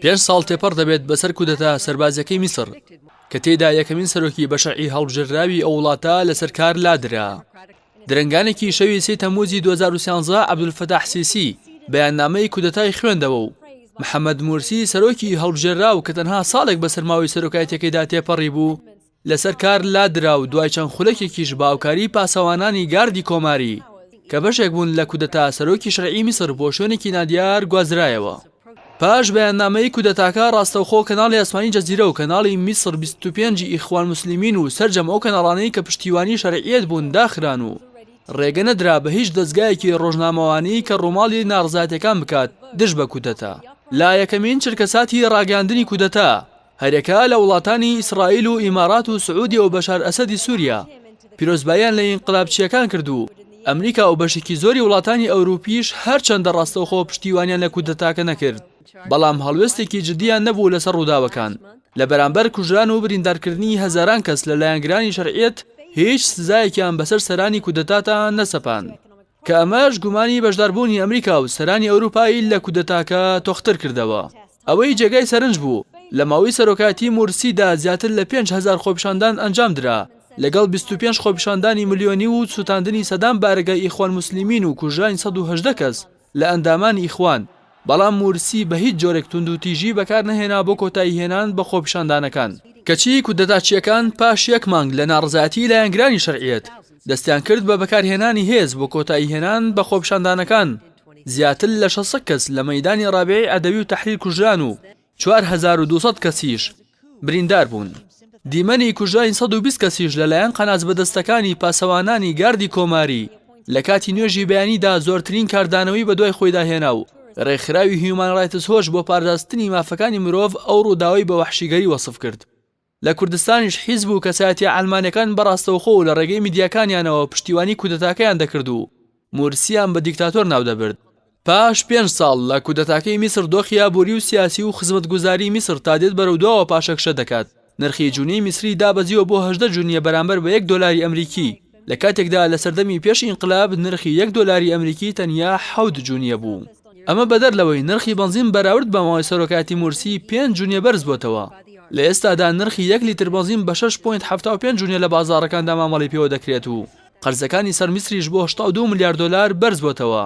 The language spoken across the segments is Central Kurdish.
پێنج ساڵ تێپەڕ دەبێت بەسەر کودەتا سەربازیەکەی میسڕ کە تێیدا یەکەمین سەرۆکی بە شەرعی هەڵبژێردراوی ئەو وڵاتە لەسەر کار لادرا. درەنگانێکی شەوی سێی تەمموزی 2013 عەبدولفەتاح سیسی بەیاننامەی کودەتای خوێندەوە و محەمەد مورسی سەرۆکی هەڵبژێرراو کە تەنها ساڵێک بەسەر ماوەی سەرۆکایەتیەکەیدا تێپەڕیبوو لەسەر کار لادرا و دوای چەند خولەکێکیش بە هاوکاری پاسەوانانی گاردی کۆماری کە بەشێک بوون لە کودەتا سەرۆکی شەرعی میسر بۆ شوێنێکی نادیار گوازرایەوە. پاش بەیاننامەی کودەتاکە ڕاستەوخۆ کەناڵی ئاسمانی جەزیرە و کەناڵی میسر 25 ی ئیخوان موسلیمین و سەرجەم ئەو کەناڵانەی کە پشتیوانی شەرعیەت بوون داخران و ڕێگە نەدرا بە هیچ دەزگایەکی ڕۆژنامەوانی کە ڕووماڵی ناڕەزایەتیەکان بکات دژ بە کودەتا. لە یەکەمین چرکەساتی ڕاگەیاندنی کودەتا، هەریەکە لە وڵاتانی ئیسرائیل و ئیمارات و سعودیە و بەشار ئەسەدی سوریا پیرۆزباییان لە ئینقلابچییەکان کرد و ئەمریکا و بەشێکی زۆری وڵاتانی ئەوروپیش هەرچەندە ڕاستەوخۆ پشتیوانیان لە کودەتاکە نەکرد بەڵام هەڵوێستێکی جدیان نەبوو لەسەر ڕووداوەکان لە بەرامبەر کوژران و بریندارکردنی هەزاران کەس لە لایەنگرانی شەرعیەت هیچ سزایەکیان بەسەر سەرانی کودەتاتا نەسەپاند کە ئەمەش گومانی بەشداربوونی ئەمریکا و سەرانی ئەوروپای لە کودەتاکە تۆختر کردەوە. ئەوەی جێگای سەرنج بوو، لە ماوەی سەرۆکایەتی مورسیدا زیاتر لە 5000 خۆپیشاندان ئەنجامدرا، لەگەڵ 25 خۆپیشاندانی ملیۆنی و سوتاندنی سەدان بارەگای ئیخوان موسلیمین و کوژرانی 118 کەس لە ئەندامانی ئیخوان، بەڵام مورسی بە هیچ جۆرێک توندوتیژی بەکار نەهێنا بۆ کۆتاییهێنان بە خۆپیشاندانەکان. کەچی کودەتاچییەکان پاش یەک مانگ لە ناڕەزایەتی لایەنگرانی شەرعیەت، دەستیان کرد بە بەکارهێنانی هێز بۆ کۆتاییهێنان بە خۆپیشاندانەکان، زیاتر لە 600 کەس لە مەیدانی ڕابیعەی عەدەوی و تەحریر کوژران و 4200 کەسیش بریندار بوون. دیمەنی کوژرانی 120 کەسیش لەلایەن قەناس بەدەستەکانی پاسەوانانی گاردی کۆماری لە کاتی نوێژی بەیانیدا زۆرترین کاردانەوەی بەدوای خۆیدا هێنا و ڕێکخراوی هیومان ڕایتس وۆچ بۆ پاراستنی مافەکانی مرۆڤ ئەو ڕووداوەی بە وەحشیگەری وەسف کرد. لە کوردستانیش حیزب و کەسایەتیە عەلمانیەکان بە ڕاستەوخۆ و لە ڕێگەی میدیاکانیانەوە پشتیوانی کودەتاکەیان دەکرد و مورسیان بە دیکتاتۆر ناودەبرد. پاش پێنج ساڵ لە کودەتاکەی میسر دۆخی ئابوری و سیاسی و خزمەتگوزاری میسر تا دێت بەرەو دواوە پاشەکشە دەکات، نرخی جونیەی میسری دابەزیوە بۆ 18 جونیە بەرامبەر بە یەک دۆلاری ئەمریکی، لە کاتێکدا لە سەردەمی پێش ئینقلاب نرخی یەک دۆلاری ئەمریکی تەنیا حەوت جونیە بوو. ئەمە بەدەر لەوەی نرخی بەنزین بەراورد بە ماوەی سەرۆکایەتی مورسی پێنج جونیە بەرزبۆتەوە. لە ئێستادا نرخی یەک لیتر بەنزین بە 6.75 جونیە لە بازاڕەکاندا مامەڵەی پێوە دەکرێت و قەرزەکانی سەر میسریش بۆ 82 ملیار دۆلار بەرزبۆتەوە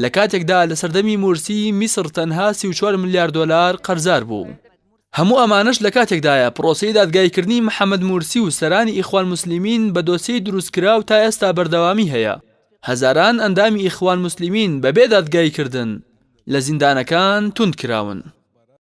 لە کاتێکدا لە سەردەمی مورسی میسڕ تەنها 34 ملیار دۆلار قەرزار بوو. هەموو ئەمانەش لە کاتێکدایە پرۆسەی دادگاییکردنی محەمەد مورسی و سەرانی ئیخوان موسلیمین بە دۆسیەی دروستکراو تا ئێستا بەردەوامی هەیە، هەزاران ئەندامی ئیخوان موسلیمین بەبێ دادگاییکردن لە زیندانەکان توند کراون.